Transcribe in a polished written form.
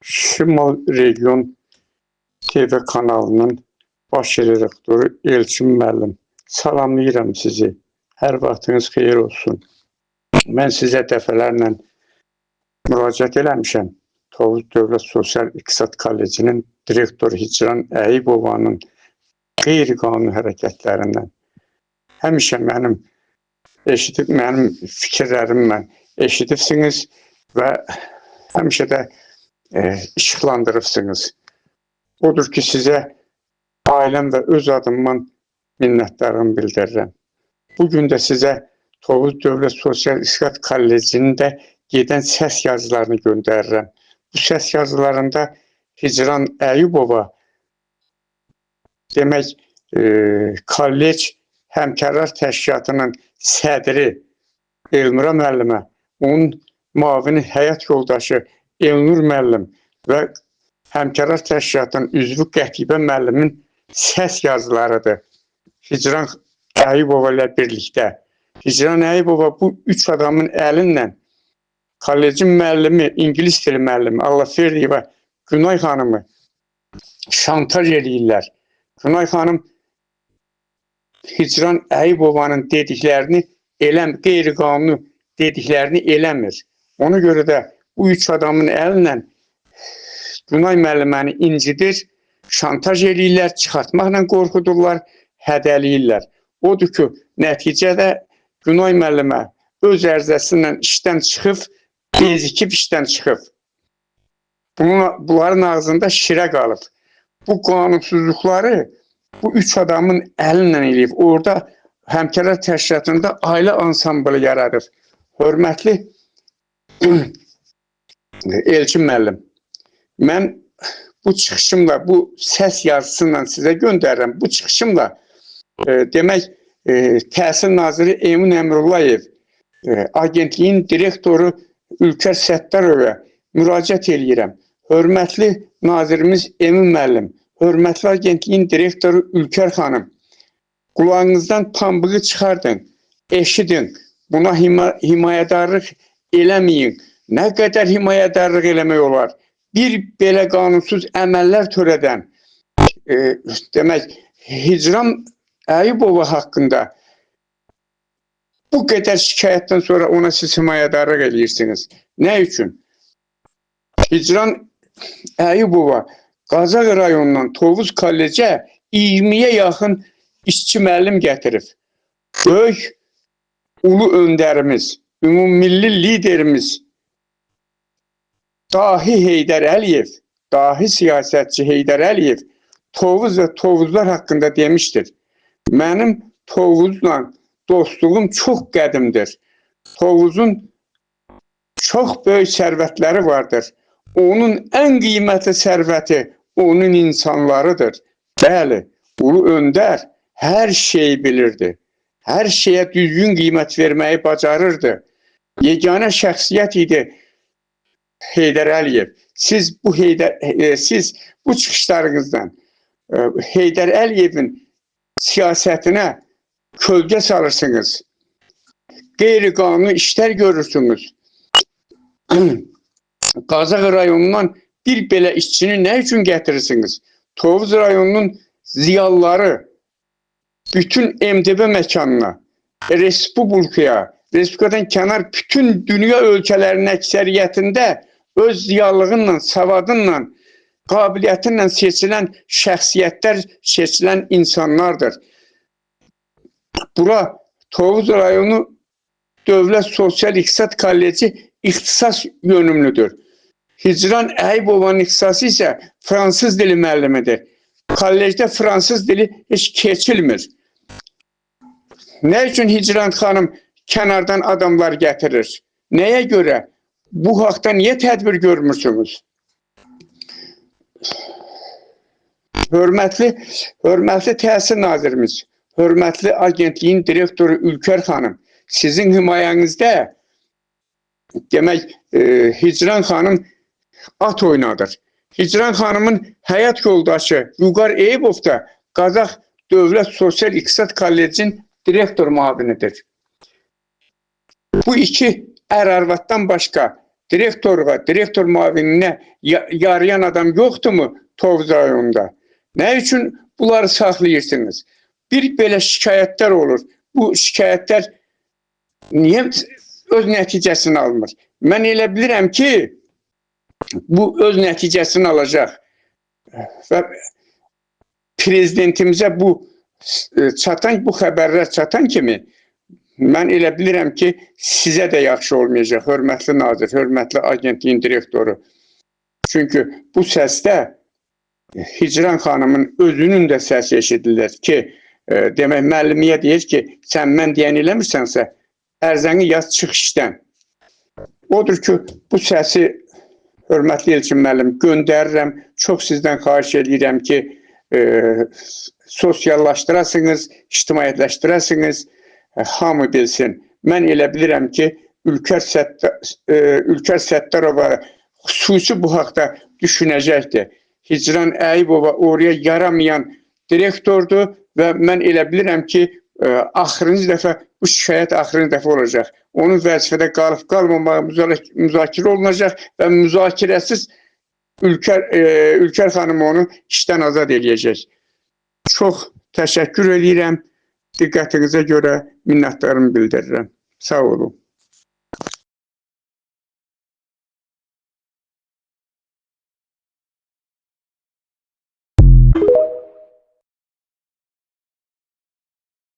Şimal Region TV kanalının baş redaktoru Elçin müəllim, salamlayıram sizi. Hər vaxtınız xeyir olsun. Mən sizə dəfələrlə müraciət eləmişəm. Tovuz Dövlət Sosial İqtisad Kollecinin direktoru Hicran Əyubovanın qeyri-qanuni hərəkətlərindən. Həmişə mənim eşidib, mənim fikirlərimlə eşidibsiniz və həmişə də işıqlandırıbsınız. Odur ki, sizə ailəm və öz adımdan minnətdarlığımı bildirirəm. Bu gün də sizə Tovuz Dövlət Sosial İqtisad Kollecində gedən səs yazılarını göndərirəm. Bu səs yazılarında Hicran Əyubova demək, kollec Həmkarlar Təşkilatının sədri Elmira müəllimə, onun müavini həyat yoldaşı Elnur müəllim və Həmkarlar Təşkilatının üzvü Qətibə müəllimin səs yazılarıdır. Hicran Əyubova ilə birlikdə. Hicran Əyubova bu üç adamın əlinlə kollecin müəllimi, ingilis dili müəllimi Allahverdiyeva Günay xanımı şantaj eləyirlər. Günay xanım Hicran Əyubovanın dediklərini qeyri-qanuni dediklərini eləmir. Ona görə də bu üç adamın əlinlə Günay müəlliməni incidir, şantaj eləyirlər, çıxartmaqla qorxudurlar, hədələyirlər. Odur ki, nəticədə Günay müəllimə öz ərizəsi ilə işdən çıxıb, bezikib işdən çıxıb. Bunların ağzında şirə qalıb. Bu qanunsuzluqları bu üç adamın əlinlə eləyib. Orada Həmkarlar Təşkilatında ailə ansamblı yaradıb. Hörmətli Elçin müəllim, mən bu çıxışımla, bu səs yazısı ilə sizə göndərirəm. Bu çıxışımla demək, Təhsil Naziri Emin Əmrullayev, agentliyin direktoru Ülker Səttarova müraciət eləyirəm. Hörmətli nazirimiz Emin müəllim, hörmətli agentliyin direktoru Ülker xanım, qulağınızdan pambığı çıxardın, eşidin, buna himayədarlıq eləməyin. Nə qədər himayədarlıq eləmək olar? Bir belə qanunsuz əməllər törədən, demək, Hicran Əyubova haqqında bu qədər şikayətdən sonra ona siz himayədarlıq eləyirsiniz. Nə üçün? Hicran Əyubova Qazax rayonundan Tovuz kollecə 20-yə yaxın işçi müəllim gətirib. Böyük ulu öndərimiz, ümummilli liderimiz dahi Heydər Əliyev, dahi siyasətçi Heydər Əliyev Tovuz və Tovuzlar haqqında demişdir. Mənim Tovuzla dostluğum çox qədimdir. Tovuzun çox böyük sərvətləri vardır. Onun ən qiymətli sərvəti onun insanlarıdır. Bəli, ulu öndər hər şeyi bilirdi. Hər şeyə düzgün qiymət verməyi bacarırdı. Yeganə şəxsiyyət idi Heydər Əliyev. Siz bu çıxışlarınızdan Heydər Əliyevin siyasətinə kölgə salırsınız. Qeyri-qanuni işlər görürsünüz. Qazax rayonundan bir belə işçini nə üçün gətirirsiniz? Tovuz rayonunun ziyalıları bütün MDB məkanına, Respublikaya, Respublikadan kənar bütün dünya ölkələrinin əksəriyyətində öz ziyalığınla, savadınla, qabiliyyətinlə seçilən şəxsiyyətlər, seçilən insanlardır. Bura Tovuz rayonu Dövlət Sosial İqtisad Kolleci ixtisas yönümlüdür. Hicran Əyubovanın ixtisası isə fransız dili müəllimidir. Kollecdə fransız dili heç keçilmir. Nə üçün Hicran xanım kənardan adamlar gətirir? Nəyə görə? Bu haqda niyə tədbir görmürsünüz? Hörmətli Təhsil Nazirimiz, hörmətli agentliyin direktoru Ülker xanım, sizin himayənizdə demək, Hicran xanım at oynadır. Hicran xanımın həyat yoldaşı Vüqar Eyübov da Qazax Dövlət Sosial İqtisad Kollecinin direktor müavinidir. Bu iki ər-arvaddan başqa Direktorğa, direktor müavininə yarayan adam yoxdurmu Tovuz rayonunda? Nə üçün bunları saxlayırsınız? Bir belə şikayətlər olur. Bu şikayətlər niyə öz nəticəsini almır? Mən elə bilirəm ki, bu öz nəticəsini alacaq. Və prezidentimizə bu çatan, bu xəbərlər çatan kimi mən elə bilirəm ki, sizə də yaxşı olmayacaq, hörmətli nazir, hörmətli agentliyin direktoru. Çünki bu səsdə Hicran xanımın özünün də səsi eşidilir ki, demək müəllimiyə deyir ki, sən mən deyən eləmirsənsə, ərzəni yaz, çıx işdən. Odur ki, bu səsi hörmətli Elçin müəllim göndərirəm. Çox sizdən xahiş edirəm ki, sosiallaşdırasınız, ictimaiyyətləşdirəsiniz, hamı bilsin. Mən elə bilirəm ki, Ülker Səttarova xüsusi bu haqda düşünəcəkdir. Hicran Əyubova oraya yaramayan direktordur və mən elə bilirəm ki, axırıncı dəfə bu şikayət axırıncı dəfə olacaq. Onun vəzifədə qalıb qalmamağı müzakirə olunacaq və müzakirəsiz Ülker xanım onu işdən azad eləyəcək. Çox təşəkkür edirəm. Diqqətinizə görə minnətdarımı bildirirəm. Sağ olun.